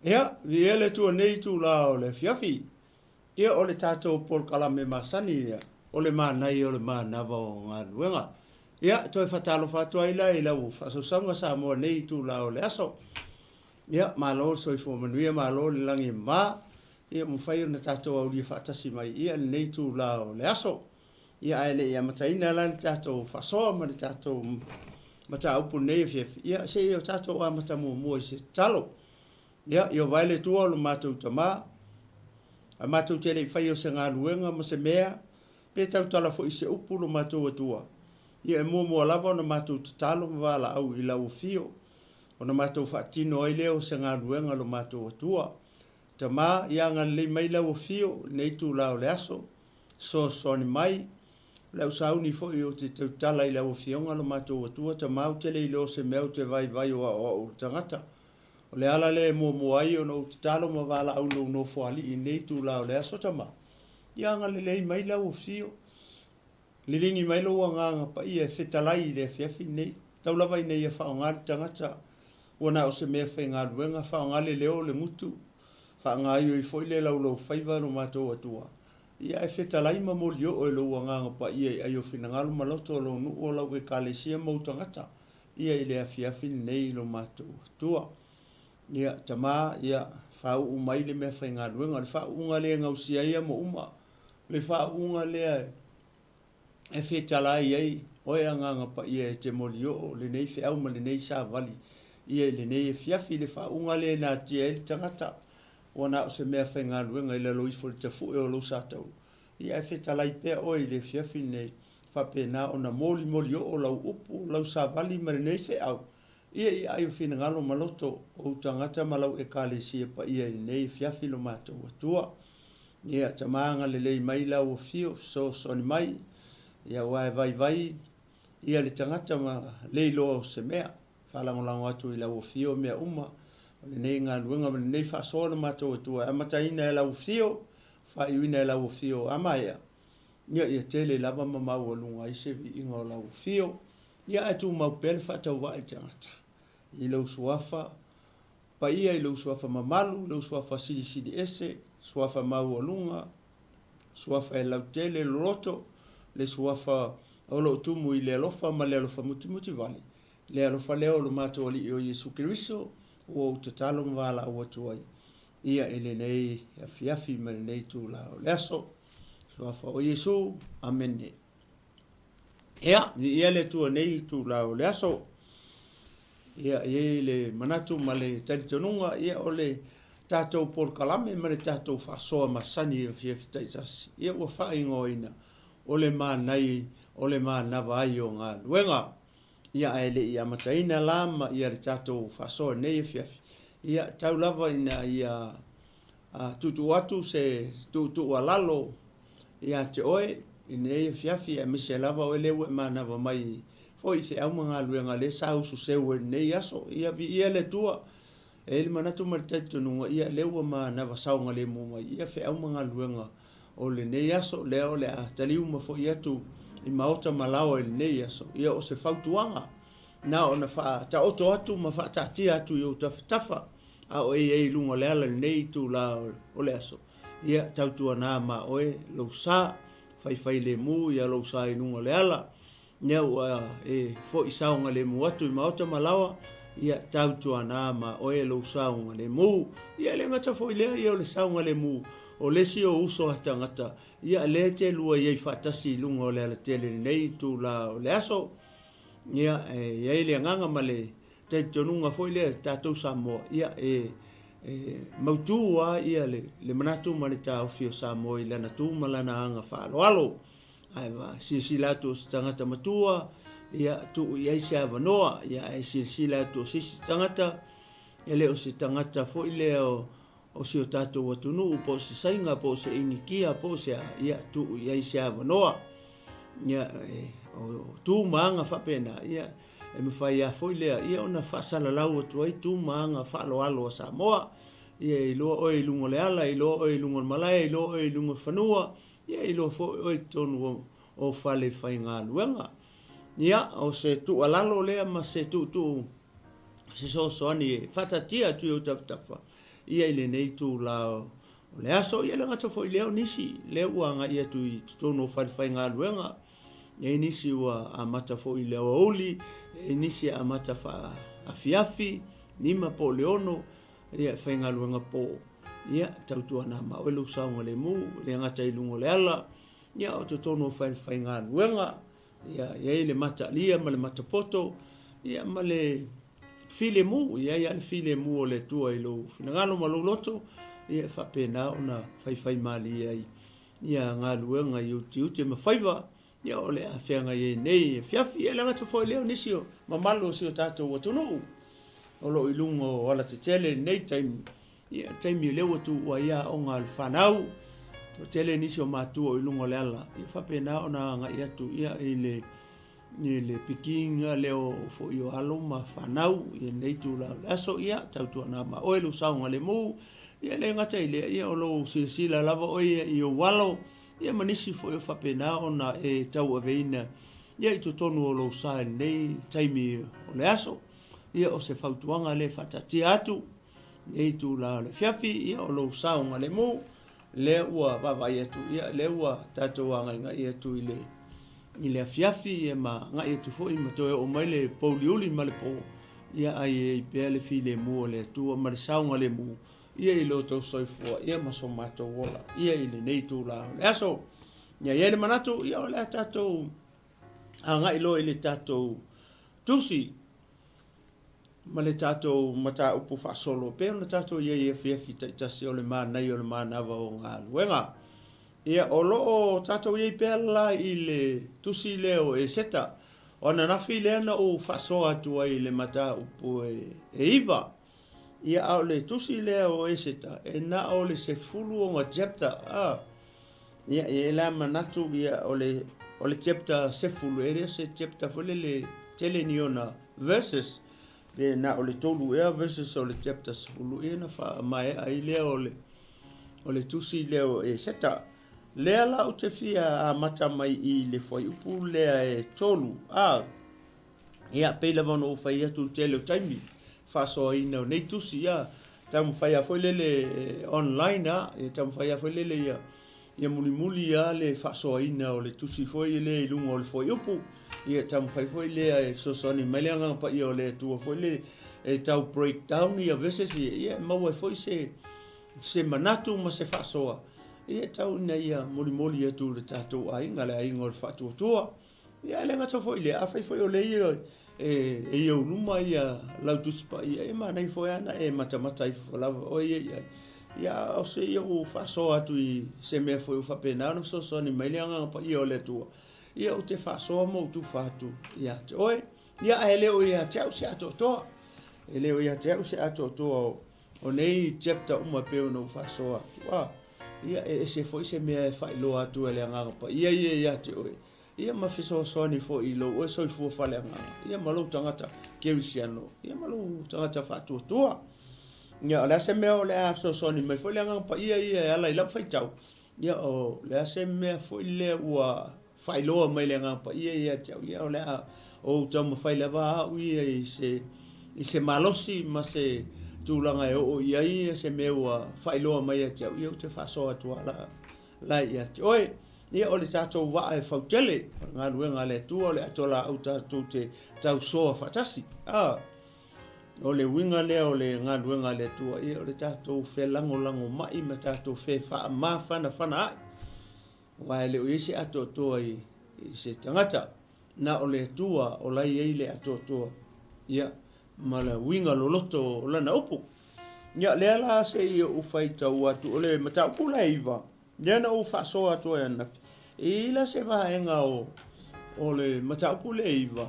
Ia, viia le Atua nei itula o le afiafi. Ia, o le tatou polokalame masani ia, o le manaia o le manava o galuega. Ia, toe faatalofa atu ai la i lau faasausauga Samoa nei itula o le aso. Ia, malo le soifua manuia, malo le lagi e mama. Ia, ua mafai ona tatou aulia faatasi mai ia lenei itula o le aso. Ia, ae le i amataina la le tatou faasoa ma le tatou mataupu i lenei afiafi, ia, se i o tatou amata muamua i se tatalo. Ia, Ieova e le Atua o lo matou Tama, a matou te le i faia o se galuega ma se mea, pe tautala foi i se upu lo matou Atua, ia e muamua lava ona matou tatalo ma valaau i lau afio, ona matou faatino ai lea o se galuega lo matou Atua. Tama, ia agalelei mai lau afio i lenei itula o le aso, fesoasoani mai. O le au sauni foi ou te tautala i lau Afioga lo matou Atua Tama ou te le iloa o se mea ou te vaivai o aoao i le tagata. O le ala lea e muamua ai ona ou tatalo ma valaau i lou Nofoalii i lenei itula o le aso Tama. Ia agalelei mai lau Afio. Liligi mai lou Agaga Paia e fetalai i le afiafi lenei. Tau lava ina ia faaaoga le tagata ua na o se mea faigaluega, faaaoga le leo o le gutu, faagaoioi foi le laulaufaiva lo matou Atua. Ia ae fetalai ma molioo e lou Agaga Paia i ai o finagalo ma loto o lou nuu o lau Ekalesia ma ou tagata, ia i le afiafi lenei i lo matou Atua. Ia, Tama, ia faauu mai le meafaigaluega, o le faauuga lea e gausia ai amo uma, o le faauuga lea e fetalai ai oe Agaga Paia e te molioo lenei feau ma lenei savali ia i lenei afiafi, le faauuga lea e natia ai le tagata ua na o se mea faigaluega i lalo ifo i le tafue o lou satauro, ia ae fetalai pea oe i le afiafi lenei, faapena ona molimolioo lau upu, lau savali ma lenei feau, ia i aai o finagalo ma loto o ou tagata ma lau Ekalesia paia i lenei afiafi lo matou Atua. Ia, Tama agalelei mai lau afio, fesoasoani mai, ia aua e vaivai ia le tagata ma le iloa o se mea. Faalagolago atu i lau afio mea uma o lenei galuega ma lenei faasoa lo matou Atua e amataina e lau afio, faaiuina e lau afio a maea, ia ia tele lava ma maualuga ai se viiga o lau afio. Ia ae tumau pea le faatauvaa i tagata i lou suafa paia, i lou suafa mamalu, lou suafa silisili ese, suafa maualuga, suafa e lautele loloto, le suafa o lo o tumu i le alofa ma le alofa mutimuti vale, Le alofa lea o lo matou Alii o Iesu Keriso ua ou tatalo ma valaau atu ai ia i lenei afiafi ma lenei itula o le aso. Suafa o Iesu. Amene. Ia, viia le Atua nei itula o le aso. Ia, e i ai le manatu ma le talitonuga, ia o le tatou polokalame ma le tatou faasoa masani i afiafi taitasi, ia ua faaigoaina o le manai o le manava ai o galuega. Ia ae le i amataina la ma ia le tatou faasoa i lenei afiafi, ia tau lava ina ia tuutuu atu se tuutuualalo ia te oe i lenei afiafi, aemaise lava oe lea ua e manava mai foi i feau ma galuega lea sa ususeu ai i lenei aso. Ia viia le Atua. E i ai le manatu ma le talitonuga, ia lea ua manava saogalemu mai ia feau ma galuega o lenei aso, lea o le a taliu ma foi atu i maota ma laoa i lenei aso, ia o se fautuaga na ona faataoto atu ma faataatia atu i ou tafatafa, a o e i ai i luga o le ala i lenei itula o le aso, ia tautuana ma oe lou sa, faifailemu ia lou sa i luga o le ala, Ia ua e foi saogalemu atu i maota ma laoa, ia tautuana ma oe lou saogalemu. Ia e le gata foi lea, ia o le saogalemu o le isi o uso a tagata, ia lea e te lua i ai faatasi i luga o le alatele i lenei itula o le aso. Ia e i ai le agaga ma le talitonuga foi lea tatou Samoa, ia e mautu lava ia le manatu ma le taofi o Samoa i lana tu ma lana aga faaaloalo. Ae silasila atu o se tagata matua, ia tuu i ai se avanoa, ia ae silasila atu o se isi tagata, e le o se tagata foi lea o si o tatou atunuu, po o se Saina, po o se Inikia, po o se a, ia tuu i ai se avanoa. Ia, o tu ma aga faapena, ia, e mafai lava foi lea, ia ona faasalalau atu ai tu ma aga faaaloalo a Samoa. Ia iloa oe i luga o le ala, iloa oe i luga o le malae, iloa oe i luga o le fanua, Ia iloa foi oe i totonu o fale faigaluega. Ia, o se tuualalo lea ma se tuutuu fesoasoani e faataatia atu i ou tafatafa. ia i lenei itula o le aso. Ia e le gata foi i lea o nisi lea ua agai atu i totonu o falefaigaluega, e i ai nisi ua amata foi i le aoauli, e i ai nisi e amata faaafiafi, 5 po o le 6, ia e faigaluega po. Ia tautuana ma oe lou saogalemu, e le gata i luga o le ala, ia a o totonu o falefaigaluega. Ia i ai le mataalia ma le matapoto, ia ma le filemu, e i ai lava le filemu o le Atua i lou finagalo ma lou loto, ia e faapena ona faifaimalie ai ia galuega i ou tiute ma faiva, ia o le a feagai ai nei afiafi. Ia e le gata foi i lea o nisi o mamalu o si o tatou atunuu o lo o i luga o alatetele i lenei taimi, ia le taimi o lea ua tuua ai aoga a le fanau, toatele nisi o matua o i luga o le ala, ia faapena ona agai atu ia i le i le pikiina lea o foi o alo ma fanau i lenei itula o le aso. Ia, tautuana ma oe lou saogalemu. Ia e le gata i lea, ia o lou silasila lava oe ia i ou alo, ia ma nisi foi o faapena ona e tauaveina ia i totonu o lou sa i lenei taimi o le aso. Ia o se fautuaga lea e faataatia atu i lenei itula o le afiafi, ia o lou saogalemu. Lea ua vaavaai atu, ia lea ua tatou agaigai atu i le i le afiafi ia ma agai atu foi ma toe oo mai le pouliuli ma le po, ia ae i ai pea le filemu o le Atua ma le saogalemu ia i lo outou soifua ia ma so matou ola ia i lenei itula o le aso. Ia i ai le manatu, ia o le a tatou agai loa i le tatou tusi ma le tatou mataupu faasolo e pei ona tatou i ai i afiafi taitasi o le manaia o le manava o galuega. Ia, o lo o tatou i ai pea la i le tusi lea o Eseta. O ananafi lea na ou faasoa atu ai i le mataupu e 9. Ia, a o le tusi lea o Eseta, e na o le 16 chapter. A, ia, e i ai la manatu, ia, o le, o le chapter 10, e le o se chapter foi lele tele ni ona verses, pe na o le tolu ea verses o le chapter 10, ia ona faamaea ai lea o le, o le tusi lea o Eseta. Lea la ou te fia amata mai i le fuaiupu lea e 3, a, Ia, pei lava ona ou fai atu i le tele o taimi, faasoaina o nei tusi, ia, taumafai lava foi lele online lava, ia taumafai lava foi lele ia, ia mulimuli lava le faasoaina o le tusi foi lea i luga o le fuaiupu, ia taumafai foi lea e fesoasoani mai le Agaga Paia o le Atua foi lele e tau break down ia verses ia, ia e maua ai foi se, se manatu ma se faasoa, ia e tau ina ia molimoli atu i le tatou aiga, le aiga o le faatuatua. Ia e le gata foi i lea, afai foi o lea e i ou luma ia lau Tusi Paia, e manaia foi lava ona e matamata ifo lava oe ia i ai. Ia a o se ia ua faasoa atu i se mea foi ua faapena ona fesoasoani mai le Agaga Paia o le Atua, ia ou te faasoa ma ou tufa atu ia te oe. Ia ae le o ia te au se atoatoa. E le o ia te au se atoatoa o nei chapter uma e pei ona ou faasoa atu. A, ia e ese foi se mea e faailoa atu e le Agaga Paia ia ia te oe. Ia ma fesoasoani foi i lou oe soifua faaleagaga, ia ma lou tagata kerisiano, ia ma lou tagata faatuatua. Ia, o le a se mea o le a fesoasoani mai foi le Agaga Paia ia e ala i lau faitau, ia o le a se mea foi lea ua faailoa mai le Agaga Paia ia te au, ia o le a ou taumafai lava au ia i se, i se malosi ma se tulaga e oo i ai se mea ua faailoa mai ia te au, ia ou te faasoa atu lava la ia te oe. Ia o le tatou vaa e fautele, o le galuega a le Atua, o le ato laau tatou te tausoa faatasi. A, o le uiga lea o le galuega a le Atua, ia o le tatou felagolagomai ma tatou fefaamafanafana ai. Aua e le o i ai se atoatoa i, i se tagata, na o le Atua o la e i ai le atoatoa. Ia, ma le uiga loloto o lana upu. Ia, lea la se i ou faitau atu, o le mataupu la e 9, lea na ou faasoa atu ai ananafi, e i ai la se vaega o, o le mataupu lea e 9,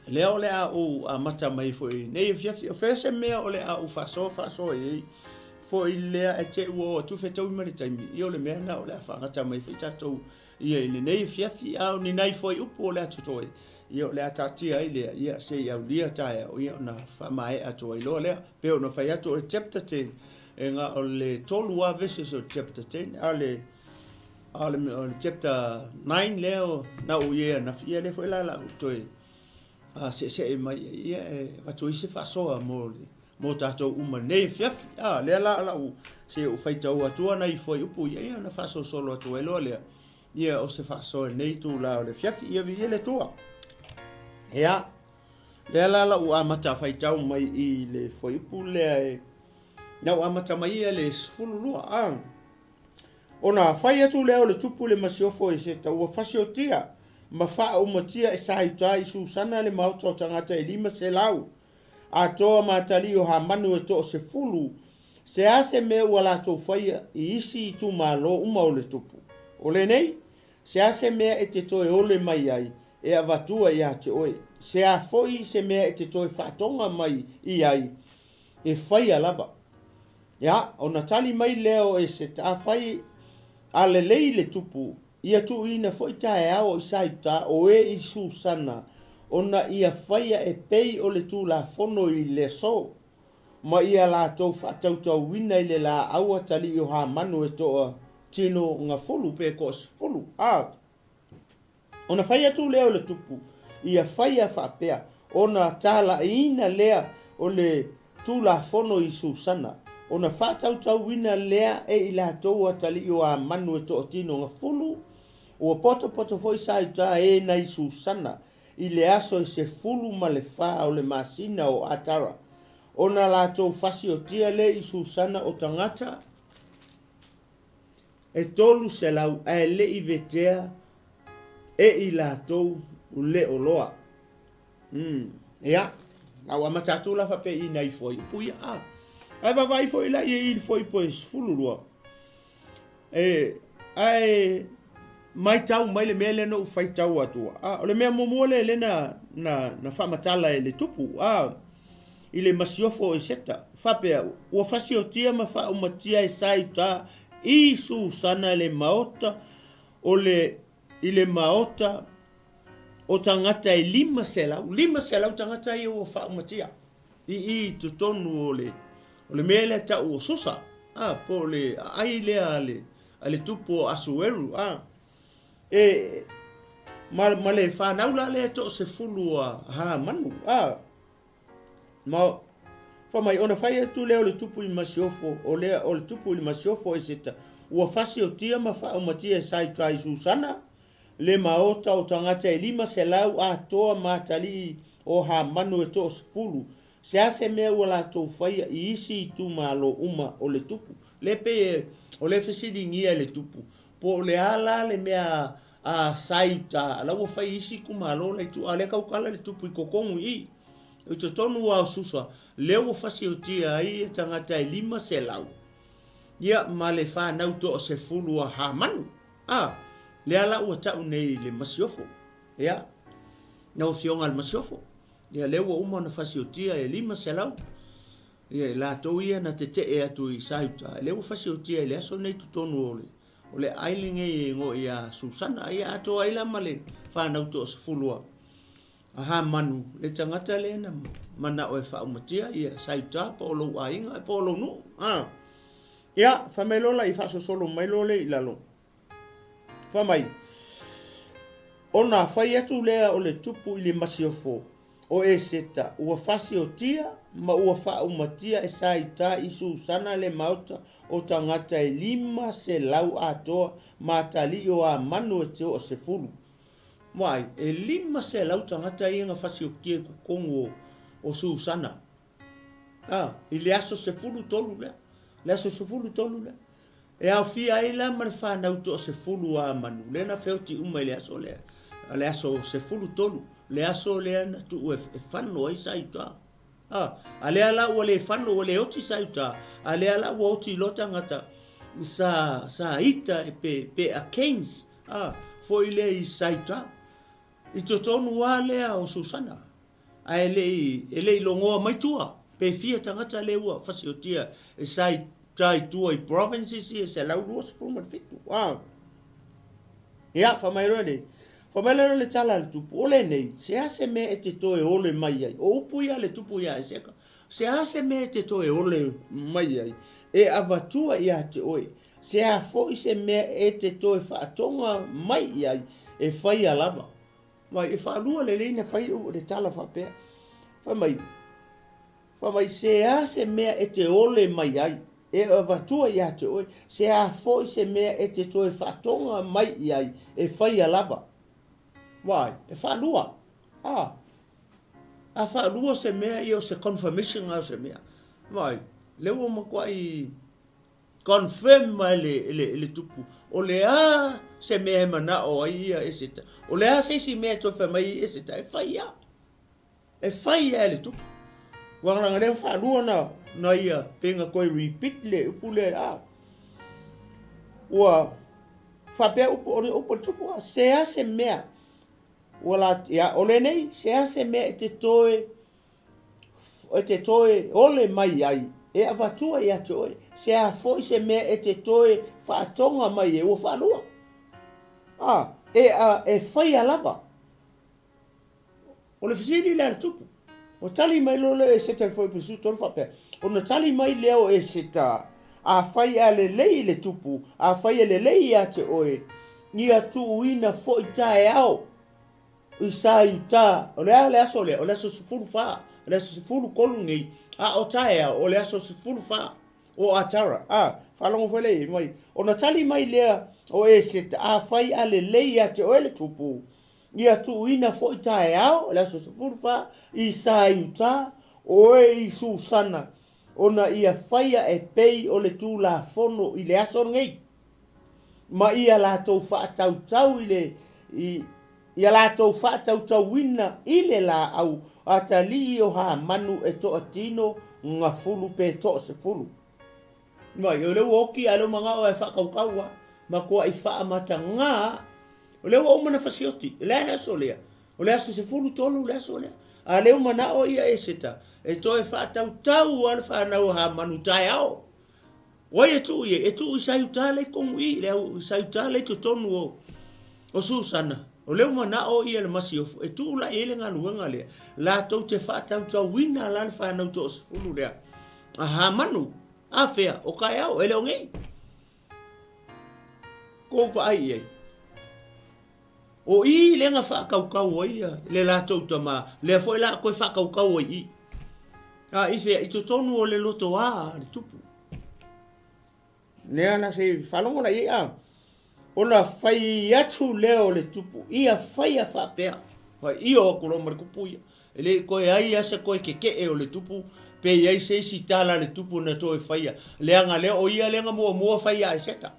lea o le a ou amata mai foi nei afiafi, o fea se mea o le a ou faasoa faasoa i ai foi lea e te ua o atu fetaui ma le taimi, ia o le mea lena o le a faagata mai foi tatou ia i lenei afiafi, a o ni nai fuaiupu o le a totoe, ia o le a taatia ai lea, ia se i aulia taeao, ia ona faamaea atu ai loa lea. Pei ona fai atu o le chapter 10, e na o le tolu lava verses o le chapter 10, a o le, a o le, o le chapter 9 lea o, na ou i ai ananafi, ia lea foi la o le a ou toe seesee mai ai, ia e avatu ai se faasoa mo le mo tatou uma nei afiafi. A, lea la lau se i ou faitau atua nai fuaiupu ia, ia ona faasolosolo atu ai loa lea, ia o se faasoa i lenei itula o le afiafi. Ia viia le Atua. Ia, lea la lau amata faitau mai i le fuaiupu lea e, na ou amata mai ia le 12, a. Ona fai atu lea o le tupu i le masiofo e Seta, ua fasiotia ma faaumatia e Saiuta i Susana le maota o tagata e 500, atoa ma atalii o Hamanu e toasefulu, se a se mea ua latou faia i isi itumalo uma o le tupu. O lenei, se a se mea e te toe ole mai ai e avatua ia te oe, se a foi se mea e te toe faatoga mai i ai, e faia lava. Ia, ona tali mai lea o Eseta, Afai a lelei le tupu, ia tuuina foi taeao i Saiuta o e i Susana, ona ia faia e pei o le Tulafono i le aso, ma ia latou faatautauina i le laau atalii o Hamanu e toa tino gafulu pe toasefulu. A. Ona fai atu lea o le tupu, ia faia faapea, ona talaiina lea o le Tulafono i Susana, ona faatautauina lea e i latou atalii o Amanu e toatino gafulu, ua potopoto foi Saiuta e nai Susana i le aso e 14 o le masina o Atara, ona latou fasiotia lea i Susana o tagata e 300 ae le i vetea e i latou le oloa. Umm, ia, a ua amata atu la faapea i nai fuaiupu ia, a. Ae vaavaai foi la i i fuaiupu e 12. E, ae maitau mai le mea lea na ou faitau atua. A, o le mea muamua lea lea na, na, na faamatala e le tupu, a, i le masiofo o Eseta, faapea, ua fasiotia ma faaumatia e Saiuta i Susana le maota o le, i le maota o tagata e 500, 500 tagata ia ua faaumatia i i i totonu o le, o le mea lea tau o Susa, a, po o le aai lea a le, a le tupu o Asueru, a. E, ma, ma le fanau la lea e toasefulu a Hamanu, a. Ma fai mai, ona fai atu lea o le tupu i masiofo, o lea o le tupu i le masiofo Eseta, ua fasiotia ma faaumatia e Saiuta i Susana, le maota o tagata e 500 atoa ma atalii o Hamanu e toasefulu, se a se mea ua latou faia i isi itumalo uma o le tupu. Lea pei o lea e fesiligia e le tupu, po o le a la le mea a Saiuta, la ua fai i isi itumalo la i tua, a o lea e tautala le tupu i totonu i i. I totonu lava o Susa, lea ua fasiotia ai tagata e 500, ia, ma le fanau toasefulu a Hamanu. A, lea la ua tau nei le masiofo. Ia, lau Afioga i le masiofo, ia, lea ua uma ona fasiotia e 500, ia, i latou ia na tetee atu i Saiuta, lea ua fasiotia i le aso lenei i totonu o le O le ai lenei e igoa ia Susana. Ia atoa ai la ma le fanau toasefulu a Hamanu, le tagata lea na manao e faaumatia ia Saiuta po o lou aiga po o lou nuu. A. Ia, fai mai loa la i faasosolo mai loa lea i lalo. Fai mai, ona fai atu lea o le tupu i le masiofo o Eseta, ua fasiotia ma ua faaumatia e Saiuta i Susana le maota o tagata e 500 atoa ma atalii o Amanu e toasefulu. Vaai, e 500 tagata ia na fasiotia i totonu o Susana, a, i le aso 13 lea, le aso 13 lea. E aofia ai la ma le fanau toasefulu a Amanu, lea na feoti uma i le aso lea, le aso 13, le aso lea na tuu e fano ai Saiuta. A, a lea la ua le fano, ua le oti Saiuta, a lea la ua oti loa tagata sa, sa ita e pe, pe a Cains, a, foi lea i Saiuta. I totonu lava lea o Susana. Ae le i, e le i logoa mai tua, pe fia tagata lea ua fasiotia e sa i ta i tua i provinces ia 127. A. Ia, fai mai loa le, fai mai loa le tala a le tupu, o lenei, se a se mea e te toe ole mai ai? O upu ia a le tupu ia Eseka, se a se mea e te toe ole mai ai? E avatua ia te oe, se a foi se mea e te toe faatoga mai i ai, e faia lava. Mai, e faalua lelei na fai le tala faapea. Fai mai, Fai mai, Se a se mea e te ole mai ai, e avatua ia te oe, se a foi se mea e te toe faatoga mai i ai, e faia lava. Vaai, e faalua. A, a faalua se mea, ia o se confirmation lava o se mea. Vaai, lea ua matuai confirm e le, e le, e le tupu, o le a se mea e manao ai ia Eseta, o le a se isi mea e toe fai mai ai Eseta, e fai lava. E fai lava e le tupu. Ua leaga lea ua faalua na, na ia, pei na toe repeat le upu lea, a. Ua faapea upu, o le upu a le tupu, a, se a se mea, ua la, ia, o lenei, se a se mea e te toe, e te toe ole mai ai, e avatua ia te oe, se a foi se mea e te toe faatoga mai ai, ua faalua. A, e, a, e faia lava. O le fesili lea a le tupu. Ua tali mai loa lea o Eseta i le Fuaiupu 13 faapea, Ona tali mai lea o Eseta, Afai a lelei i le tupu, afai e lelei ia te oe, ia tuuina foi taeao i Saiuta. O le a le aso lea? O le aso 14, o le aso 13 nei, a o taeao o le aso 14 o Atara. A, faalogo foi lea i ai mai. Ona tali mai lea o Eseta, Afai a lelei ia te oe le tupu, Ia tuuina foi taeao, le aso 14, i Saiuta, oe i Susana, ona ia faia e pei o le Tulafono i le aso lenei, ma ia latou faatautau i le, i, ia latou faatautauina i le laau atalii o Hamanu e toatino gafulu pe toasefulu. Mai, o lea ua oki a o lea ua manao e faakaukau lava. Matuai faamatagā. O lea ua uma ona fasioti. O le a le aso lea? O le aso 13 le aso lea. A o lea ua manao ia Eseta e toe faatautau lava le fanau a Hamanu taeao. O ai e tuu i ai? E tuu i Saiuta lea i totonu i i, le au Saiuta lea i totonu o, o Susana. O lea ua manao ia le masiofo e tuu la i ai le galuega lea, latou te faatautauina la le fanau toasefulu lea. A Hamanu, a fea, o taeao, e le o nei. Kou vaai i ai. O i lea na faatautau ai le latou tama, lea foi la toe faatautau ai i. A i fea, i totonu o le lotoā a le tupu. Lea la se i faalogo la i ai a. Ona fai atu lea o le tupu, ia faia faapea. Fai io atu loa ma le tupu ia. E le i toe ai lava se toe keke'e o le tupu, pe i ai se isi tala a le tupu na toe faia, leaga lea o ia lea na muamua fai ia Eseta.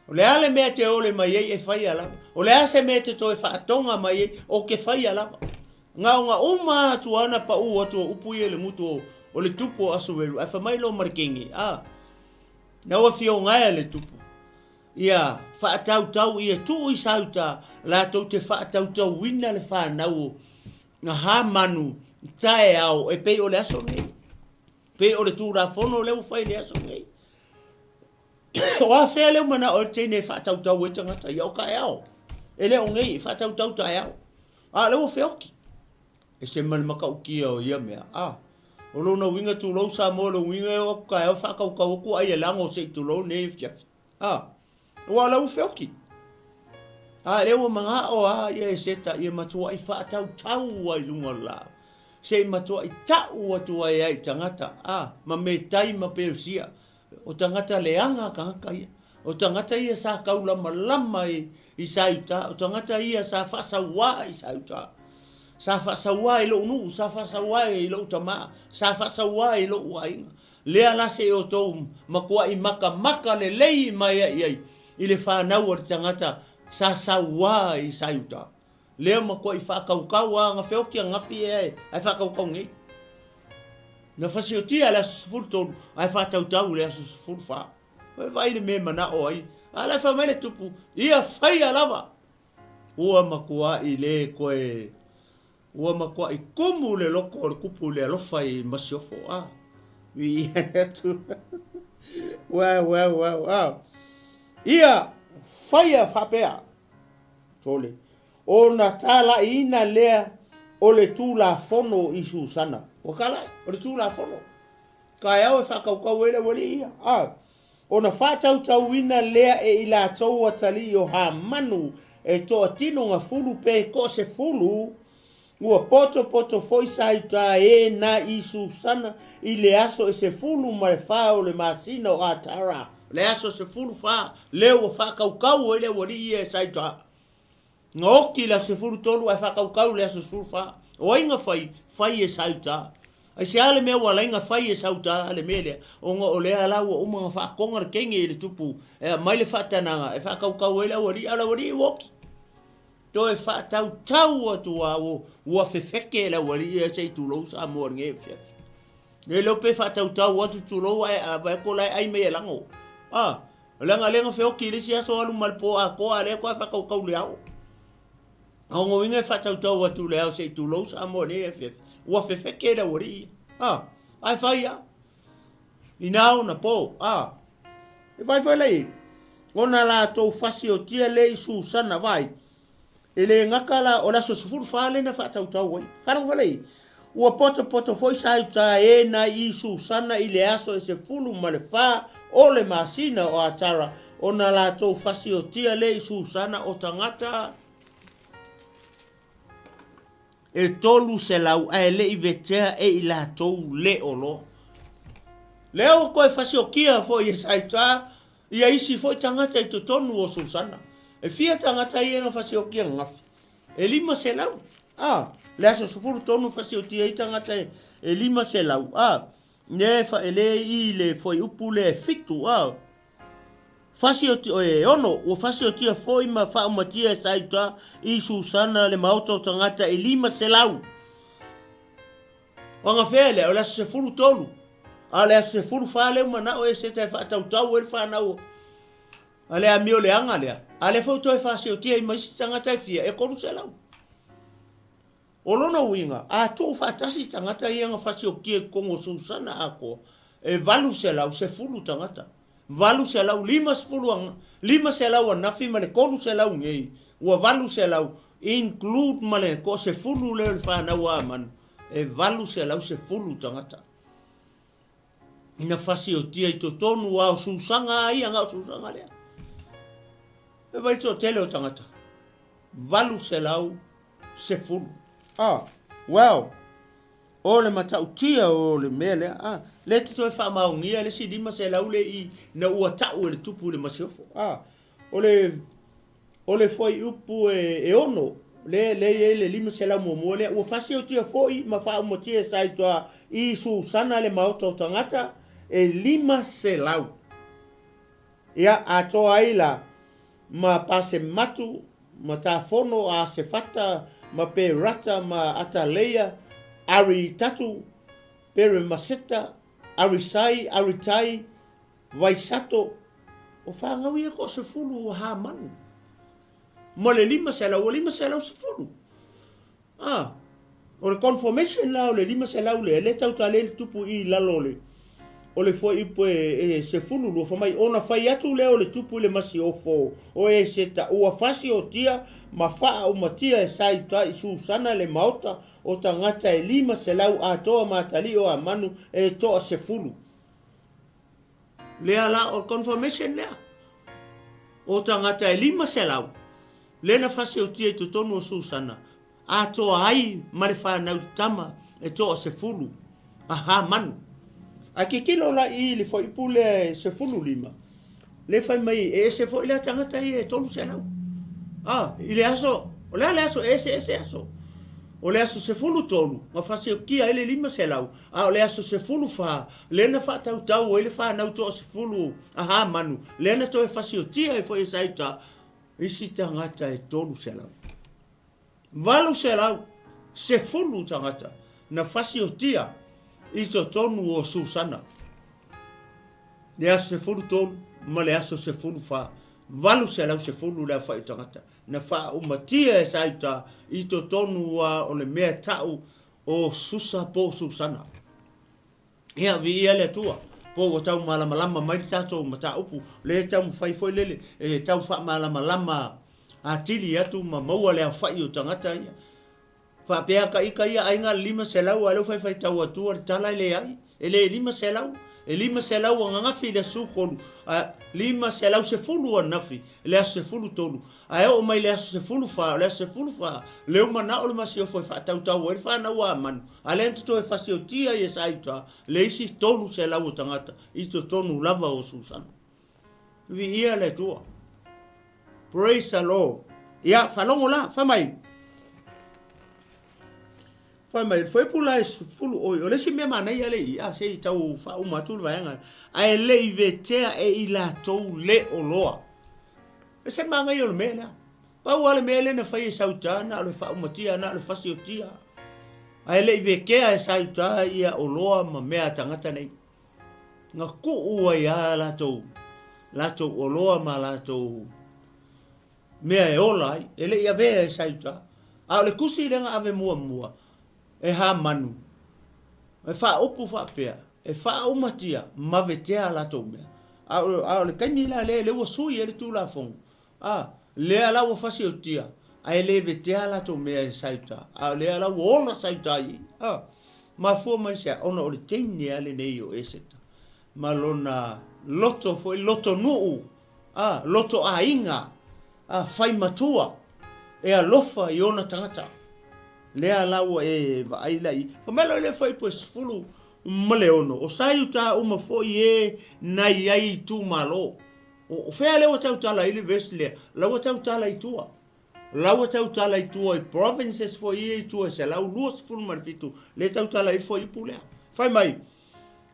O le a le mea e te ole mai ai e faia lava. O le a se mea e te toe faatoga mai ai, ou te faia lava. Na ona uma atu lava ona pau atu o upu ia i le gutu o le tupu o Asueru, ae fai mai loa ma le kenge, a, na ua fiogaea le tupu. Ia faatautau, ia tuu i Sauta latou te faatautauina le fanau o Hamanu taeao e pei o le aso lenei. Pei o le Tulafono lea ua fai i le aso lenei. O afea lea ua manao ai le teine e faatautau ai tagata ia o taeao. E le o nei, e faatautau taeao. A o lea ua feoti. E se ma le matautia o ia mea. A, o lona uiga tulou Samoa, o lona uiga e oo atu taeao faatautau atu ai e lago se i tulou nei afiafi. A, aua o la ua feoti. A, lea ua manao a ia Eseta ia matuai faatautau ai i luga o le laau. Se i matuai tau atu ai ai i tagata, a, ma Metai ma Peresia. O tagata leaga tagata ia. O tagata ia sa taulamalama i, i Saiuta. O tagata ia sa faasauā i Saiuta. Sa faasauā i lou nuu, sa faasauā i lou tamā, sa faasauā i lou aiga. Lea la se i outou matuai makamaka lelei mai ai ai i le fanau a le tagata sa sauā i Saiuta. Lea matuai faatautau a na feoti ananafi ea ae faatautau nei. Na fasiotia le aso 13 ae faatautau i le aso 14. Ua vaai le mea e manao ai. A la e fai mai le tupu, ia faia lava. Ua matuai le toe Ua matuai kumu le loko o le kupu i le alofa i Masiofo, a. Viia le Atua. Wow, wow, wow, a. Ia faia faapea, sole, ona talaiina lea o le Tulafono i Susana. Ua talai, o le Tulafono. Taeao e faatautau ai le aualii ia, a. Ona faatautauina lea e i latou atalii o Hamanu e toatino gafulu pe toasefulu. Ua potopoto foi Saita e na i Susana i le aso e 14 o le masina o Atara. Le aso 14 lea ua faakaukau ai le aualii ia e Saita. Na oti i le aso 13 ae faakaukau i le aso 14. O ai na fai? Fai e Saita. Aisea le mea ua ala ai na fai e Sauta le mea lea? Ona o lea la ua uma ona faatoga le teine i le tupu e aumai le faatanaga e faakaukau ai le aualii, a o le aualii ua oti. Toe faatautau atu lava ua fefeke le aualii ia se i tulou Samoa i lenei afiafi. Le iloa pe faatautau atu tulou ae vaai atu o la e ai mai e lago. A, leaga lea na feoti i le isi aso alu ma le po atoa a lea toe faatautau i le ao. A o uiga e faatautau atu i le ao se i tulou Samoa i lenei afiafi. Ua fefeke le aualii ia. A, ae fai lava. Ina ona po, a. E vaai foi la i ai, ona latou fasiotia lea i Susana, vaai, e le gata la, o le aso 14 lea na faatautau ai. Faalogo foi la i ai, ua potopoto foi Saiuta e nai i Susana i le aso e 14 o le masina o Atara, ona latou fasiotia lea i Susana o tagata E 300 ae le i vetea e i latou le oloa. Lea ua toe fasiokia foi e Saita ia isi foi tagata i totonu o Susana. E fia tagata ia na fasiokia ananafi? E 500. A, le aso 13 fasiotia ai tagata e 500. A, lea e le i le fuaiupu lea e 7. A, E 6, ua fasiotia foi ma faaumatia e Saiuta i Susana le maota o tagata e 500. O agafea lea, o le aso 13, a o le aso 14 lea ua manao Eseta e faatautau ai le fanau a le amio leaga lea, a lea foi ua toe fasiotia ai ma isi tagata e fia, e 300. O lona uiga, a tuu faatasi tagata ia na fasiokia i totonu o Susana atoa, e 810 tagata. 850, 500 anafi ma le 300 nei, ua 800, include ma le toasefulu lea o le fanau a Amanu, e 810 tagata ina fasiotia i totonu a o Susaga a ia, na o Susaga lea. E vai toatele o tagata, 800 10. A, well, o le matautia o le mea lea, a, lea e te toe faamaonia le isi 500 lea i ina ua tau e le tupu i le masiofo. A, o le, o le fuaiupu e, e 6, lea, lea e i ai le 500 muamua lea, ua fasiotia foi ma faaumatia e Saitoa i Susana le maota o tagata e 500. Ia, atoa ai la ma Pasematu, ma Tafono, a Asefata, ma Perata, ma Ataleia, Aritatu, Peremaseta, Arisai, Aritai, Vaisato, o fanau ia toasefulu o Hamanu, ma le 500, ua 510. A, o le confirmation la o le 500 lea, lea tautale le tupu i lalo o le, o le fuaiupu e, e 12, fai mai, ona fai atu lea o le tupu i le masiofo o Eseta, ua fasiotia ma faaumatia e Saita i Susana le maota o tagata e 500 atoa ma atalii o Amanu e toasefulu. Lea la o le confirmation lea. O tagata e 500 lea na fasiotia i totonu o Susana, atoa ai ma le fanau tama e toasefulu a Hamanu. Ae tilotilo la i le fuaiupu lea e 15, lea fai mai e ese foi lea tagata ia e 300. A, i le aso, o le a le aso e eseese aso? O le aso 13 na fasiotia ai le 500, A o le aso 14, lea na faatautau ai le fanau toasefulu a Hamanu, lea na toe fasiotia ai foi e Saita isi tagata e 300. 810 tagata na fasiotia i totonu o Susana, le aso 13 ma le aso 14, 810 le aofai o tagata na faaumatia e Saita i totonu o le mea tau O Susa po o Susana. Ia, viia le Atua, po ua tau malamalama mai le tatou mataupu, lea e taumafai foi lele e tau faamalamalama atili atu ma maua le aofai o tagata ia. Faapea ka ika ia aiga le 500 a o lea ua faitau atua le tala e leai, e le 500. E 500 ananafi i le aso 13, a 510 ananafi i le aso 13, ae oo mai i le aso 14, o le aso 14, lea ua manao le masiofo e faatautau ai le fanau a Amanu, a lea na totoe fasiotia ai e Saiuta le isi 300 o tagata i totonu lava o Susana. Viia le Atua. Praise the Lord. Ia, faalogo la, fai mai. Fai mai, le fuaiupu la e 10, oi, o le isi mea manaia lea i i, a, se i tau faauma atu le vaega, ae le i vetea e i latou le oloa. E se manaia o le mea lea. Pau lava le mea lea na fai e Sauta, na o le faaumatia, na o le fasiotia. Ae le i vetea e Sauta ia oloa ma mea a tagata nei. Na tuu ai lava latou, latou oloa ma latou mea e ola ai, e le i avea e Saiuta. A o le tusi lea na ave muamua e Hamanu, e faaupu faapea, e faaumatia ma vetea a latou mea. A o, a o le taimi la lea, lea ua sui ai le Tulafono, a, lea la ua fasiotia, ae le vetea a latou mea e Saiuta, a o lea la ua ola Saiuta i i. A, mafua mai se a? Ona o le teine lava lenei o Eseta, ma lona loto foi, lotonuu, a, loto aiga, a, fai matua, e alofa i ona tagata. Lea la ua e vaai la i. Fai mai loa le fuaiupu e 16, o Saiuta uma foi e na i ai itumalo. O, o fea lea ua tautala ai le verse lea? La ua tautala i tua. La ua tautala i tua i provinces foi ia i tua e 127 lea e tautala ai le fuaiupu lea. Fai mai,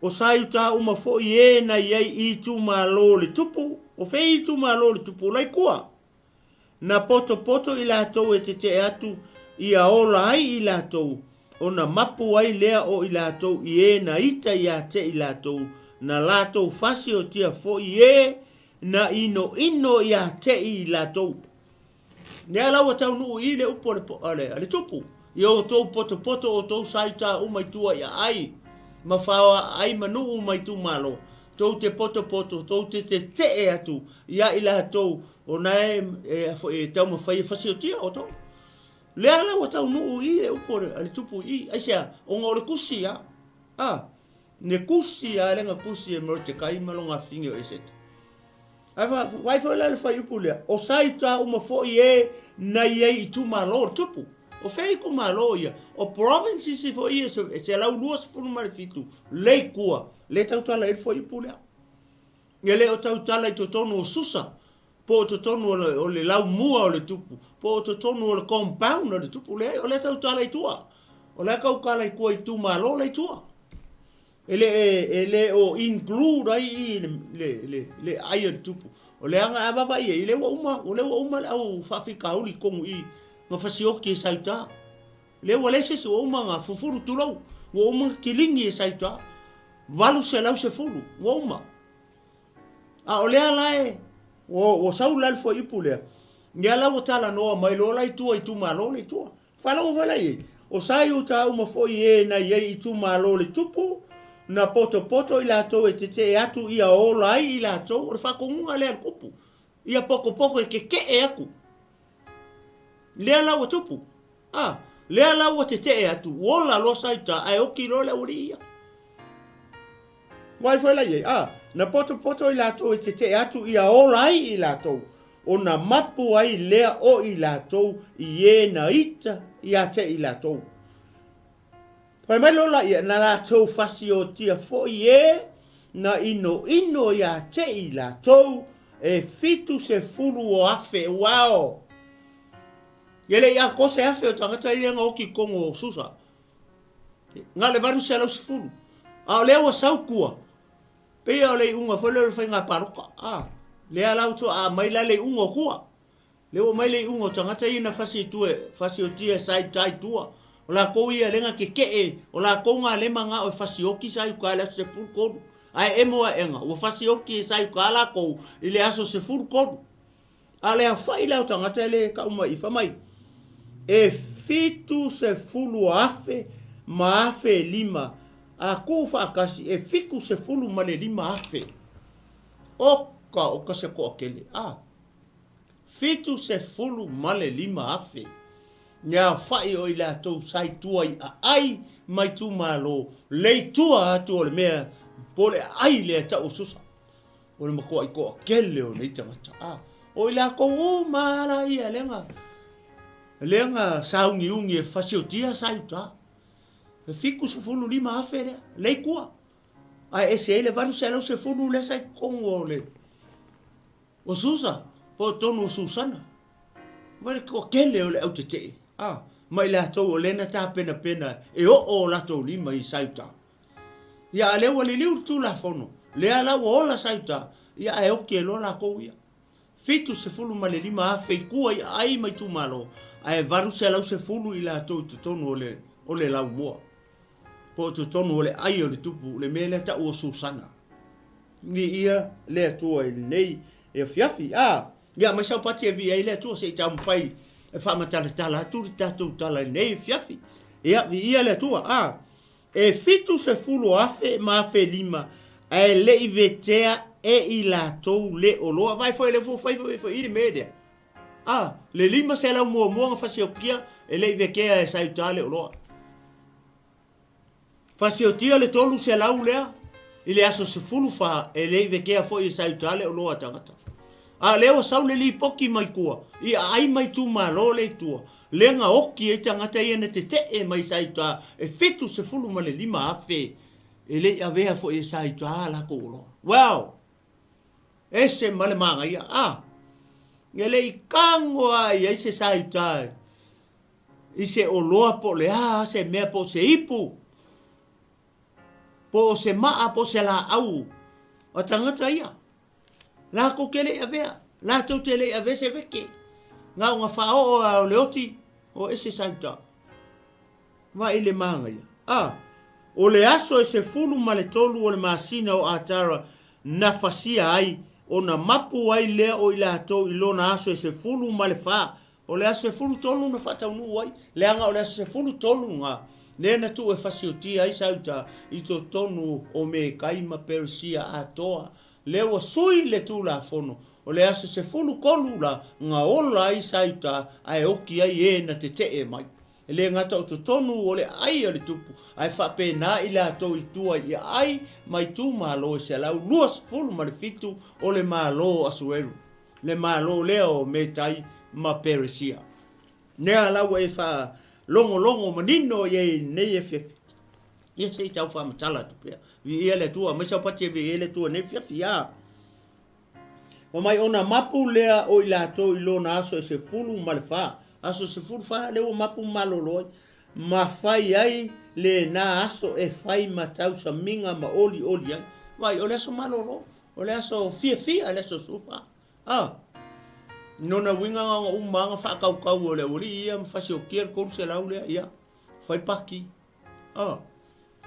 O Saiuta uma foi e na i ai i itumalo o le tupu, o fea i itumalo o le tupu? O Laikua. Na potopoto i latou e tetee atu ia ola ai i latou, ona mapu ai lea o i latou i e na ita ia te i latou, na latou fasiotia foi e na inoino ia te i latou. Lea la ua taunuu i le upu a le, a le tupu, i outou potopoto outou saita uma i tua i aai, ma faoa aai ma nuu ma itumalo, tou te potopoto, tou te tetee atu ia i latou ona e, e, e taumafai e fasiotia outou. Lea la ua taunuu i le upu a le tupu i, aisea, ona o le kusi a, a, ne kusi a le na kusi e Morotekai ma lona afine o Eseta. Ae vaai foi la le fuaiupu lea, o Saiuta uma foi e na i ai itumalo o le tupu. O fea itumalo ia? O provinces foi ia e 127 le i tua, lea e tautala ai le fuaiupu lea. E le o tautala i totonu o Susa, po o totonu o le laumua o le tupu, po o totonu o le compound o le tupu, leai, o lea e tautala i tua. O la e tautala i tua i itumalo la i tua. E le, e le o include ai i le, le, le, le aai o le tupu. O le aga a vaavaai ai, lea ua uma, o lea ua uma le au faafitauli i totonu i i, na fasioki e Saiuta. Lea ua leai se isi, ua uma na fufulu, tulou, ua uma na kilini e Saiuta. 810, ua uma. A o lea la e, ua, ua sau la le fuaiupu lea, lea la ua talanoa mai loa la i tua i itumalo la i tua. Faalogo foi la i ai, o Saiuta uma foi e na i ai itumalo o le tupu, na potopoto i latou e tetee atu ia ola ai i latou, o le faatonuga lea a le tupu, ia potopoto e tetee atu. Lea la ua tupu, a, lea la ua tetee atu, ua ola loa Saiuta ae oti loa le aualii ia. Vaai foi la i ai, a, na potopoto i latou e tetee atu ia ola ai i latou, ona mapu ai lea o i latou i e na ita ia te i latou. Fai mai loa laia, na latou fasiotia foi e na inoino ia te i latou e 70 o afe. Uao! E le i atoa se afe o tagata ia na oti i totonu o Susa. Na o le 810. A o lea ua sau tua, pei o le iuga foi lea o le faiga palota. A, lea la ua toa mai la le iuga o tua. Lea ua mai le iuga o tagata ia na fasi i tua, fasiotia e sa i uta i tua. O latou ia lea na tetee, o latou na le manao e fasioti sa i uta i le aso 13. Ae emo aega, ua fasioti e sa i uta latou i le aso 13. A o le aofai la o tagata e le tau mai i, fai mai, e 70,000 ma 1,500, a tuu faatasi e 75,000. Oka oka se toatele, a, 75,000 le aofai o i latou sa i tua i aai ma itumalo le i tua atu o le mea. Po o le aai lea e tau o Susa. O le matuai toatele o nei tagata. A, o i latou uma lava la ia lea na, lea na sauniuni e fasiotia sa i uta. E 75,000 lea, lea i tua. Ae ese ai le 810 lea sa i totonu o le o Susa, po o totonu o Susana. Vaai le toatele o le au tetee, a, ma i latou o lea na tapenapena e oo o latou lima i sa i uta. Ia a lea ua liliu le Tulafono, lea la ua ola sa i uta, ia ae oti ai loa latou ia. 75,000 i tua i aai ma itumalo, ae 810 i latou i totonu o le, o le laumua, po o totonu o le ai o le tupu, le mea lea tau o Susana. Viia le Atua i lenei afiafi. A, ia aumai sau pati e viia ai le Atua se i taumafai e faamatalatala atu le tatou tala i lenei afiafi. Ia, viia le Atua. A, E 70,000 ma 5,000 ae le i vetea e i latou le oloa. Vaai foi lea ua fai foi i le mea lea. A, le 500 muamua na fasiokia e le i vetea e sa i uta le oloa. Fasiotia le 300 lea i le aso 14 e le i vetea foi e sa i uta le oloa a tagata. A lea ua sau le lipoti mai tua i aai ma itumalo lea i tua Lea na oti ai tagata ia na tetee mai sa i uta e 75,000 e le i avea foi e sa i uta a latou oloa. Well! Ese ma le manaia. A! E le i tago lava i ai se sa i uta i se oloa po o le a se mea po o se ipu po o se maa po o se laau a tagata ia. Latou te le i avea, latou te le i avea se veke. Na ona faaoo lava o le oti, o ese sa uta. Vaai i le manaia. A, o le aso e 13 o le masina o Atara na fasia ai, ona mapu ai lea o i latou i lona aso e 14 O le aso 13 na faataunuu ai, leaga o le aso 13 na, lea na tuu e fasiotia ai Sauta i totonu o Mekai ma Peresia atoa, lea ua sui le Tulafono, o le aso 13 la na ola ai Sauta ae oki ai e na tetee mai. E le gata o totonu o le aai a le tupu, ae faapena i latou i tua i aai ma itumalo e 127 o le Malo o Asueru. Le Malo lea o Metai ma Peresia. Lea la ua e faalogologo manino i ai i lenei afiafi. Ia se i tau faamatala atu pea. Viia le Atua, aumai sau pati e viia ai le Atua i lenei afiafi. Ia. Fai mai ona mapu lea o i latou i lona aso e 14. Aso 14 lea ua mapu ma malolo ai. Ma fai ai lena aso e fai ma tausamiga ma olioli ai. Vaai, o le aso malolo. O le aso fiafia le aso 14. A! Nona uiga na ona uma lava na faatautau o le aualii ia ma fasiokia le 300 lea, ia, fai paki. A!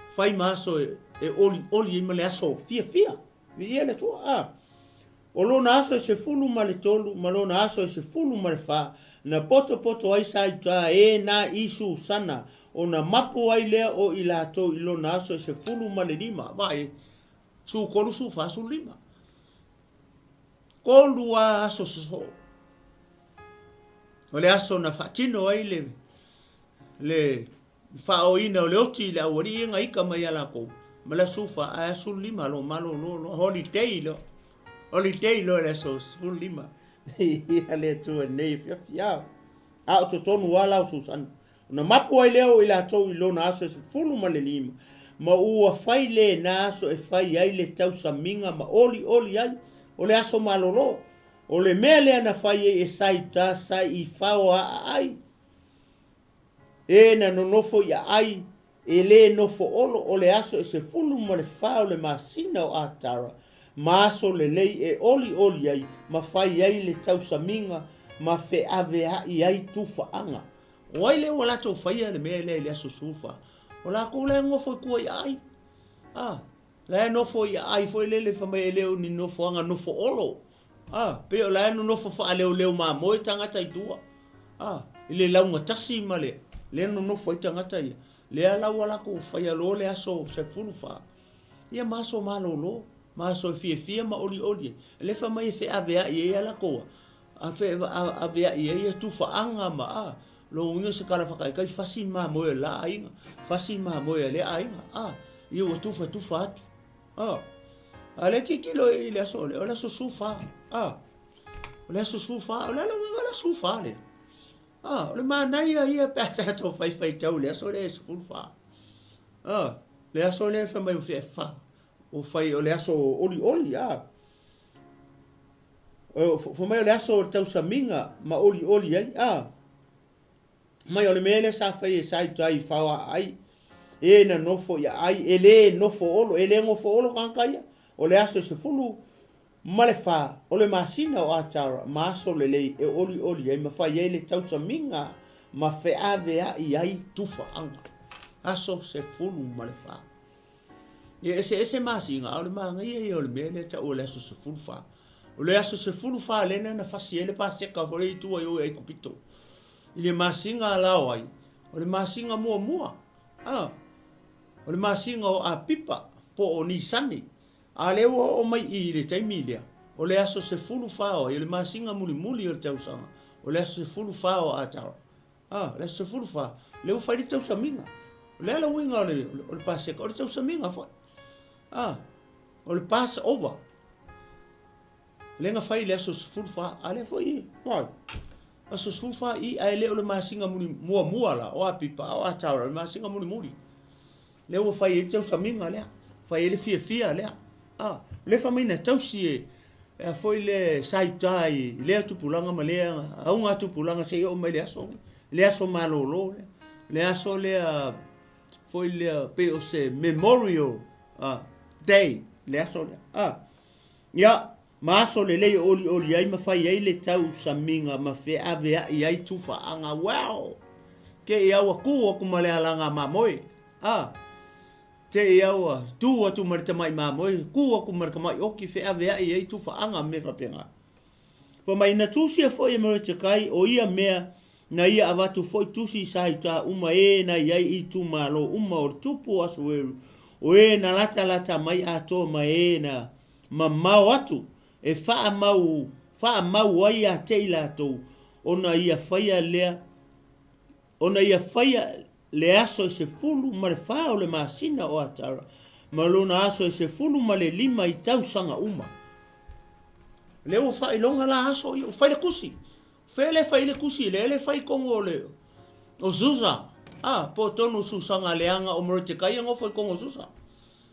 Fai ma aso e, e olioli ai ma le aso fiafia. Viia le Atua. A! O lona aso e 13 ma lona aso e 14, na potopoto ai sa i uta e na i Susana, ona mapu ai lea o i latou i lona aso e 15. Vaai, Su tolu su fa su lima. Tolu lava aso sosoo. O le aso na faatino ai le, le faaoina o le oti i le aualii ia na ika mai ia latou ma le aso fa ae aso 15 lo malolo loa holiday loa. Holiday loa le aso 15. Ia le Atua i lenei afiafi. A o totonu lava la o Susana. Ona mapu ai lea o i latou i lona aso e 15, ma ua fai lena aso e fai ai le tausamiga ma olioli ai, o le aso malolo. O le mea lea na fai ai e Saiuta sai i faoaa ai, e na nonofo i aai, e le nofo olo, o le aso e 14 o le masina o Atara, ma aso lelei e olioli ai ma fai ai le tausamiga ma feaveai ai tufaaga. O ai lea ua latou faia le mea lea i le aso 14? O lakou la e nofo i tua i aai. A, la e nofo i aai foi lele fai mai e le o ni nofoaga nofo olo. A, pei o la e nonofo faaleoleo mamoe tagata i tua. A, i le laugatasi ma le, lea nonofo ai tagata ia. Lea la ua latou faia loa le aso 14. Ia ma aso malolo, ma aso e fiafia ma olioli ai. Lea fai mai e feaveai ai a latou a feaveai ai ia tufaaga ma a lona uiga se tala faataitai fasi mamoe a le la aiga, fasi mamoe a lea aiga, a ia ua tufatufa atu. A, a lea tilotilo i le aso lea, o le aso 14. A, o le aso 14, o le a le uiga o le aso 14 lea? A, o le manaia ia pe a tatou faifaitau i le aso lea e 14. A, le aso lea fai mai ua fai o le aso olioli, a. Fai mai o le aso o le tausamiga ma olioli ai, a. Mai o le mea lea sa fai e sa i tai fao aai, e na nofo i aai, e le nofo olo, e le nofo olo tagata ia. O le aso e 14 o le masina o Atara ma aso lelei e olioli ai ma fai ai le tausamiga ma feaveai ai tufaaga. Aso 14. E eseese masina, a o le manaia ia o le mea lea e tau o le aso 14. O le aso 14 lea na fasi ai le Paseka foi lea i tua i o i Aikupito. I le masina a lao ai, o le masina muamua, a, o le masina o Apipa po o Nisani. A lea ua oo mai i i le taimi lea, o le aso 14 o ai, o le masina mulimuli o le tausaga, o le aso 14 o Atara. A, o le aso 14, lea ua fai le tausamiga. O le a le uiga o le, o le Paseka? O le tausamiga foi. A, o le Pass over. Lea na fai i le aso 14, a lea foi, oi, aso 14 i, ae le o le masina muli, muamua la, o Apipa, a o Atara, o le masina mulimuli. Lea ua fai ai le tausamiga lea, fai ai le fiafia lea. A, lea fai mai na tausi e, a foi le sa i uta i lea tupulaga ma lea auga tupulaga seia oo mai le aso lenei, le aso malolo lea, le aso lea foi lea pei o se memorial day le aso lea. A, ia, ma aso lelei e olioli ai ma fai ai le tausamiga ma feaveai ai tufaaga. Well! Te i a ua tu atu ma le alaga mamoe. A, te i a ua tu atu ma le tamai mamoe, tu atu ma le tamai oki, feaveai ai tufaaga ma mea faapena. Fai mai, na tusia foi e Moretekai o ia mea, na ia avatu foi tusi i Saitā uma ē na i ai itumalo uma o le tupu o Asueru, o ē na latalata mai atoa ma ē na mamao atu, e faamau, faamau ai ia te i latou, ona ia faia lea, ona ia faia le aso e 14 o le masina o Atara, ma lona aso e 15 i tausaga uma. Lea ua faailoga la aso ia, ua fai le tusi. Fea lea e fai ai le tusi lea, lea e fai i totonu o le o Susa, a, po o totonu o Susaga leaga o Moretekai e nofo i totonu o Susa.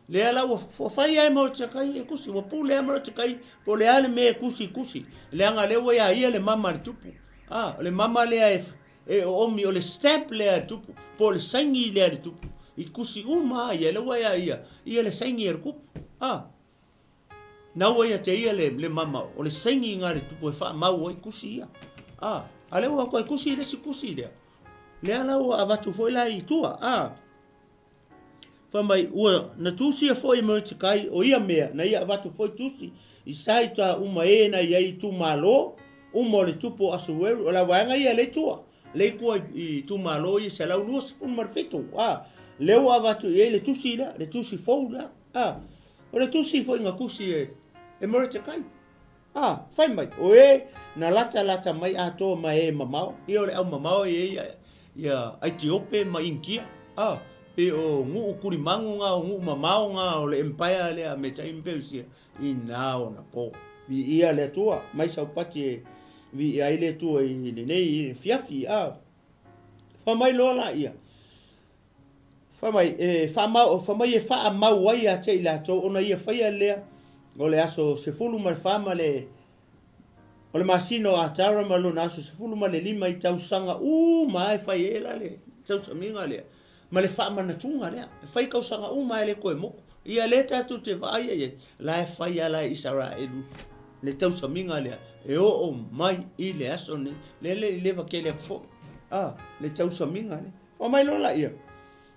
Lea la ua fai lava e Moretekai e tusi, ua pule lava Moretekai po o le a le mea e tusi, tusi, leaga lea ua ia ia le mama a le tupu. A, o le mama lea e E oomi, o le stamp lea a le tupu, po o le saini lea a le tupu, i tusi uma lava ia, lea ua ia ia, ia le saini a le tupu. A, na ua ia te ia le, le mama, o le saini na a le tupu e faamau ai tusi ia. A, a lea ua toe tusi le isi tusi lea, lea la ua avatu foi la i tua. A, Fai mai, ua na tusia foi e Moritekai o ia mea, na ia avatu foi tusi i saita uma e na i ai itumalo uma o le tupu o Asueru, o la vaega ia lea i tua, lea i tua i itumalo ia 127, a, lea ua avatu i ai le tusi lea, le tusi fou lea, a, o le tusi foi na tusi e Moritekai. A, fai mai, o e na latalata mai atoa ma e mamao, ia o le au mamao e i ai ia Aitiope ma Initia, a, pe o nuu tulimagu na, o nuu mamao na o le empire lea a Metai ma Perusia, i na ona po. Viia le Atua, mai saupati e viia ai le Atua i lenei afiafi, a. Fai mai loa laia, Fai mai, e faamau, fai mai e faamau ai ia te i latou ona ia faia lea o le aso 14 ma le o le masina o Atara ma lona aso 15 i tausaga uma lava e fai ai la le tausamiga lea ma le faamanatuga lea. E fai tausaga uma lava e le toe motu. Ia lea tatou te vaai ai, la e fai lava la e Isaraelu le tausamiga lea e oo mai i le aso nei. Lea le i leva tele atu foi, a, le tausamiga lea. Fai mai loa laia,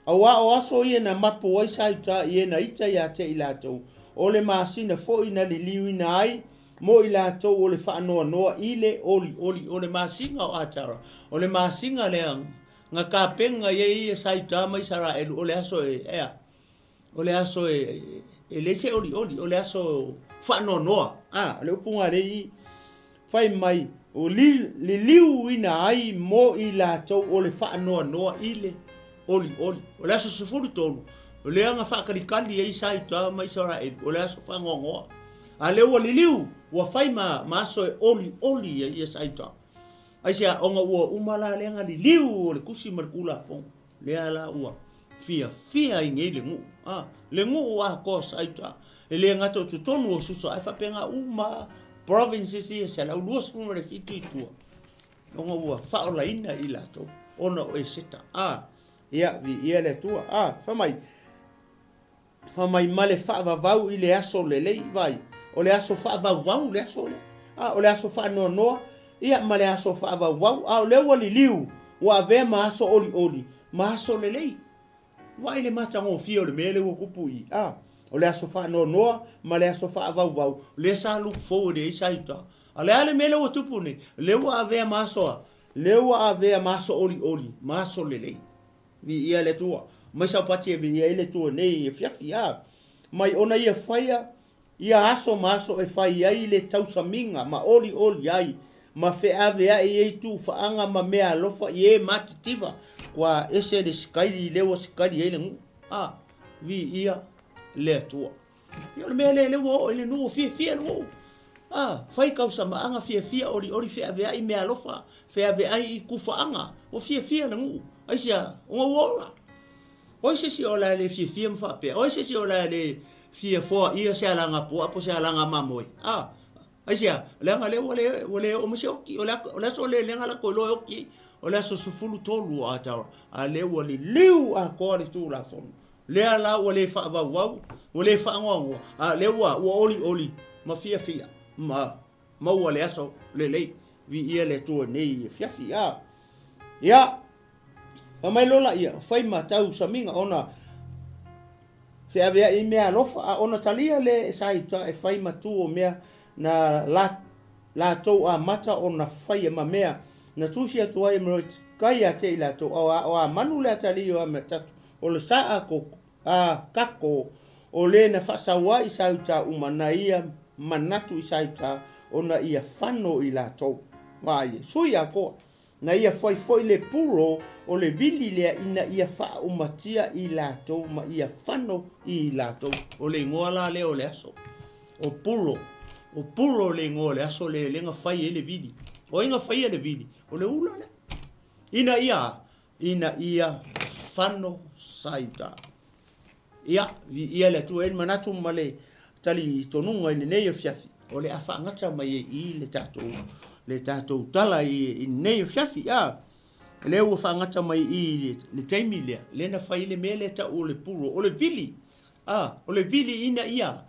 Auā o aso ia na mapu ai Saita i ena ita ia te i latou, o le masina foi na liliuina ai mo i latou o le faanoanoa i le olioli, o le masina o Atara, o le masina lea na tapena i ai ia Saita ma Isaraelu, o le aso e, ea, O le aso e, e leai se olioli, o le aso faanoanoa. A, o le upu lena lea i fai mai, o li, liliuina ai mo i latou o le faanoanoa i le olioli. O le aso 13, O lea na faatalikali ai sa Iuta ma Isaraelu, o le aso faanoanoa. A lea ua liliu, ua fai ma, ma aso e olioli ai ia sa Iuta. Aisea? Ona ua uma la lea na liliu o le tusi ma le Tulafono. Lea la ua fiafia ai nei le nuu, a, le nuu atoa sa Iuta. E le gata o totonu o Susa, ae faapena uma provinces ia 127 i tua, ona ua faaolaina i latou, ona o Eseta. A, ia, viia le Atua. A, fai mai, fai mai ma le faavavau i le aso lelei, vaai, o le aso faavauvau le aso lea. A, o le aso faanoanoa, ia, ma le aso faavauvau. A o lea ua liliu, ua avea ma aso olioli, ma aso lelei. Vaai le matagofie o le mea lea ua tupu i i. A, o le aso faanoanoa ma le aso faavauvau, lea sa look forward ai sa Iuta. A o le a le mea lea ua tupu nei? Lea ua avea ma aso a? Lea ua avea ma aso olioli, ma aso lelei. Viia le Atua. Mai saupati e viia ai le Atua nei afiafi, a. Mai ona ia faia ia aso ma aso e fai ai le tausamiga ma olioli ai ma feaveai ai tuufaaga ma meaalofa i e matitiva, kua ese le sikaili lea ua sikali ai le nuu. A, viia le Atua. Ia o le mea lea lea ua oo i le nuu, ua fiafia le nuu. A, fai tausamaaga fiafia olioli feaveai meaalofa, feaveai i tufaaga, ua fiafia le nuu. Aisea? Ona ua ola. O ai se isi o la e le fiafia ma faapea? O ai se isi o la e le fia foaia se alaga puaa po o se alaga mamoe? A, aisea? Leaga lea ua le, ua le oo mai se oki. O le, o le aso lea lea na latou iloa e oki ai, o le aso 13 o Ataoa, a lea ua liliu atoa le Tulafono. Lea la ua le faavauvau, ua le faanoanoa, a lea ua, ua olioli ma fiafia ma maua le aso lelei. Viia le Atua i nei afiafi. A, ia, Fai mai loa laia, fai ma tausamiga ona feaveai i mea alofa, a ona talia lea e sa Iuta e fai ma tu o mea na latou amata ona faia ma mea na tusi atu ai e Morotikai ia te i latou, a o Amanu le atalii o Ameatatu, o le sa a Kako, o le na faasau ai i sa Iuta uma na ia manatu i sa Iuta ona ia fano i latou. Vaai e, sui atoa. Na ia fai foi le puro o le vili lea ina ia faaumatia i latou ma ia fano i latou. O le igoa la lea o le aso, o puro. O puro le igoa o le aso lea lea na fai ai le vili. O ai na faia le vili? O le ula lea. Ina ia a? Ina ia fano saita. Ia, viia le Atua. E i ai le manatu ma le talitonuga i lenei afiafi, o le a faagata mai ai i le tatou, le tatou tala i, i lenei afiafi. A, lea ua faagata mai i le taimi lea, lea na fai le mea lea tau o le puro, o le vili. A, o le vili ina ia,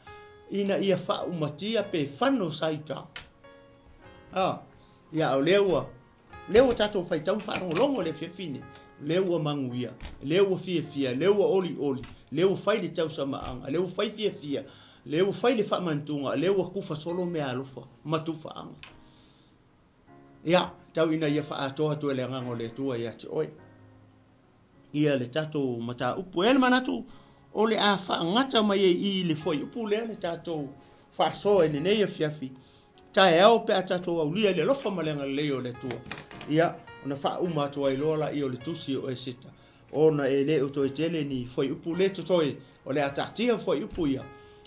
ina ia faaumatia pe fano saita. A, ia, o lea ua, Lea ua tatou faitau ma faalogologo i le afiafi nei, lea ua manuia, lea ua fiafia, lea ua olioli, lea ua fai le tausamaaga, lea ua fai fiafia, lea ua fai le faamantuga, lea ua tufa solo meaalofa ma tufaaga. Ia, tau ina ia faaatoa atu e le Agaga o le Atua ia te oe. Ia le tatou mataupu. E i ai le manatu o le a faagata mai ai i le fuaiupu lea le tatou faasoa i lenei afiafi taeao pe a tatou aulia i le alofa ma le agalelei o le Atua. Ia, ona faauma atu ai loa laia o le tusi o Eseta, ona e le o toe tele ni fuaiupu le totoe, o le a taatia fuaiupu ia,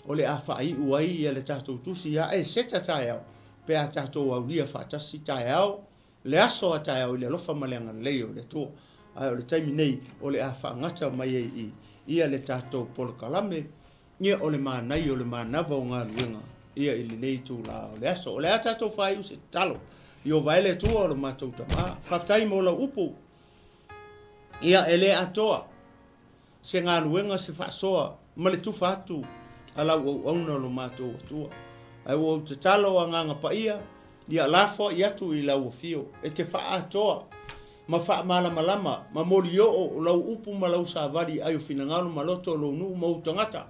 o le a faaiu ai ia le tatou tusi ia Eseta taeao pe a tatou aulia faatasi taeao Le aso a taeao i le alofa ma le agalelei o le Atua. Ae o le taimi nei o le a faagata mai ai i ia le tatou polokalame, ia o le manaia o le manava o galuega ia i lenei itula o le aso. O le a tatou faaiu se tatalo. Ieova e le Atua o lo matou Tama, faafetai mo lau upu. Ia e le atoa se galuega, se faasoa ma le tufa atu a lau auauna o lo matou Atua. Ae ua ou tatalo Agaga Paia, ia lafoai atu i lau afio, e te faaatoa ma faamalamalama ma molioo lau upu ma lau savali ai o finagalo ma loto o lou nuu ma ou tagata,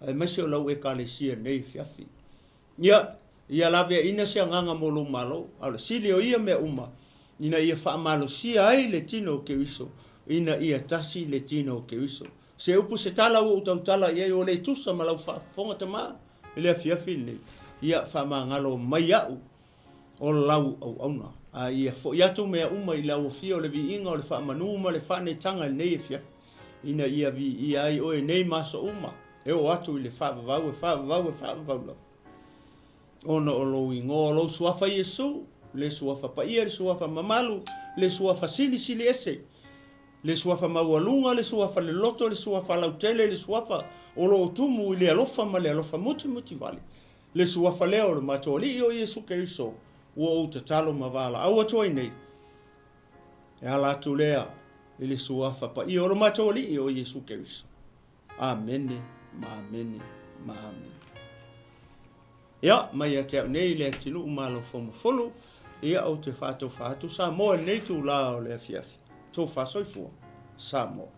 aemaise o lau Ekalesia i lenei afiafi. Ia, ia laveaiina se agaga mo lou Malo, a o le sili o ia mea uma, ina ia faamalosia ai le tino o Keriso, ina ia tasi le tino o Keriso. Se upu se tala ua ou tautala i ai, ua le tusa ma lau faafofoga tama i le afiafi lenei, ia faamagalo mai au o lau auauna, a ia foi atu mea uma i lau afio o le viiga o le faamanu ma le faaneetaga i lenei afiafi. ina ia viia ai oe nei ma aso uma, e oo atu i le faavavau e faavavau e faavavau lava. Ona o lou igoa o lou Suafa Iesu, le Suafa paia, le Suafa mamalu, le Suafa silisili ese, le Suafa maualuga, le Suafa loloto, le Suafa lautele, le Suafa o lo o tumu i le alofa ma le alofa mutimutivale, le Suafa lea o le matou Alii o Iesu Keriso, ua ou tatalo ma valaau atu ai nei, e ala atu lea i le Suafa paia o lo matou Alii o Iesu Keriso. Amene ma amene ma amene. Ia, mai ia te au nei Leatinuu Malofoumafulu, ia ou te faatofa atu Samoa i lenei itula o le afiafi. Tofa soifua, Samoa.